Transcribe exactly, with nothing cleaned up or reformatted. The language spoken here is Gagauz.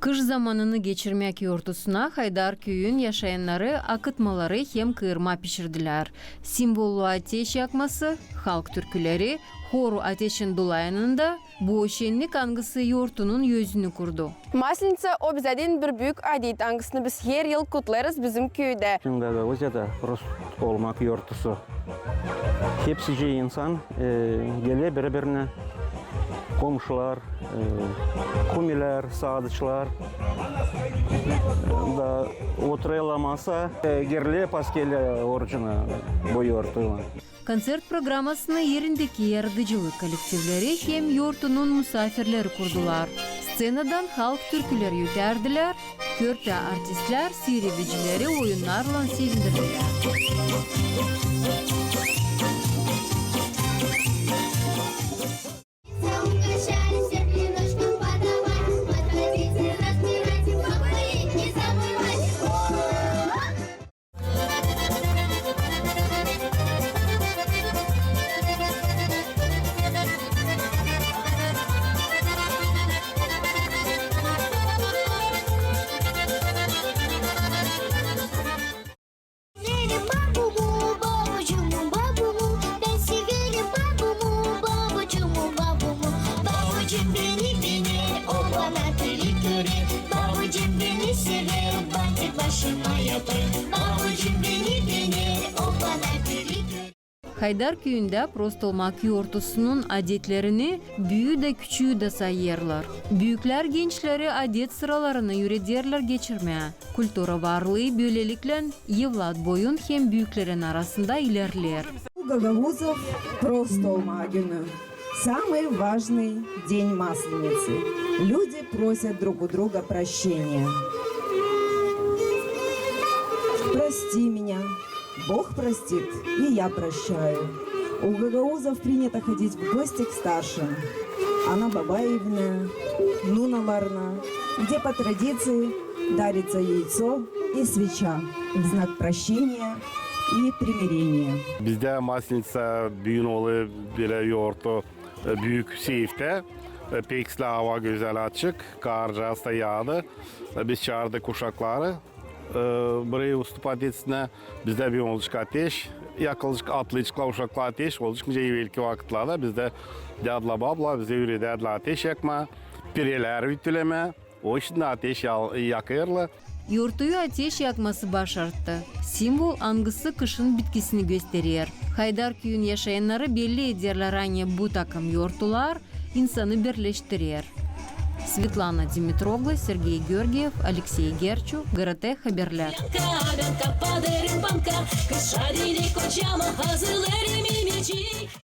Kış zamanını geçirmäk yortusuna Haydar küüyün yaşayannarı akıtmaları hem kıırma pişirdilär. Simvollu ateş yakması, halk türküleri, horu ateşin dulayanında bu şennik, angısı yortunun özünü kurdu. Maslenitsa, o bizä deyni bir büük adet, angısını biz her yıl kutlêêrız bizim küüdä. Bütün Gagauziyada prost olmak yortusu. Hepsicii insan, e, geler biri-birinä, komşular, e, kumilär, saadıçlar. Da oturêrlar masa, e, girlär paskelä orucuna bu yortuylan. Konţert programmasını erindeki yaradıcılık kollektivleri hem yortunun musaafirleri kurdular. Sţenadan halk türküleri ötärdilär, körpä artistlär siirevicileri oyunnarlan sevindirdilär. Severim babumu, babucumu, babumu. Ben severim babumu, babucumu, babumu. Babucum beni bener, o bana pek görer. Babucum beni sever, ben tek başıma yaparım. Babucum beni bener, o bana pek görer. Haydar küüyündä prost olmak yortusunun adetlerini büü dä, küçüü dä sayêrlar. Büüklär gençleri adet sıralarını üürederlär geçirmää. Kultura varlıı bölelikle evlat boyun hem büüklerin arasında ilerleer. У гагаузов прост Олма günü. Самый важный день Масленицы. Люди просят друг у друга прощения. Прости меня, Бог простит, и я прощаю. У гагаузов принято ходить в гости к старшим. Ana-baba evinä, nunalarına, где по традиции дарится яйцо и свеча в знак прощения и примирения. Bizdä Maslenitsa büün olêr bölä yortu, e, büük seyfttä. E, pek islää, ava gözäl açık, kaarcaas da yaadı. E, biz çaardık uşakları, e, burayı ustupa etsinä. Bizdä büün olacek ateş yakılacek, atlayaceklar uşaklar ateş, olacek nicä evelki vakıtlarda. Bizdä dädla-babla bizä üüredärdilär ateş yakmaa, pireleri ütülemää. O işindä ateş ya-, yakêrlar. Yortuyu ateş yakması başarttı. Simvol, angısı kışın bitkisini gösterer. Haydar küüyün yaşayannarı belli ederlär, ani bu takım yortular insanı birleştirer. Svetlana Dimitroglu, Sergey Georgiev, Aleksey Gerçu, GRT Haberlär.